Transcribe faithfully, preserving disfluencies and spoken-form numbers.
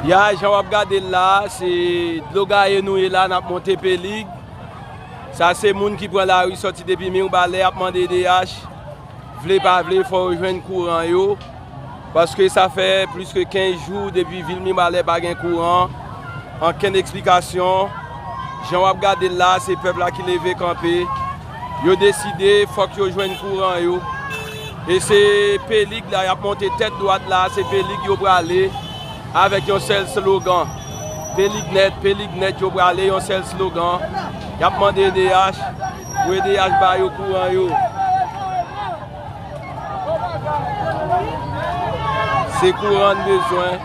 Ya, jan w ap gade l la, se dlo gaye nou ye la, n ap monte Pelig. Sa se moun ki pran lari sòti depi Mibalè, ap mande E D H. Vle pa vle, fò yo jwenn kouran yo. Paske sa fè plis ke kenz jou depi vil Mibalè pa gen kouran. Ankenn eksplikasyon. Jan w ap gade l la, se pèp la ki leve kanpe. Yo deside, fòk yo jwenn kouran yo. E se Pelig la, y ap monte tèt dwat la, se Pelig yo prale avèk yon sèl slogan. Pelig nèt, Pelig nèt, yo prale yon sèl slogan. Y ap mande E D H, pou E D H ba yo kouran yo. Se kouran n bezwen.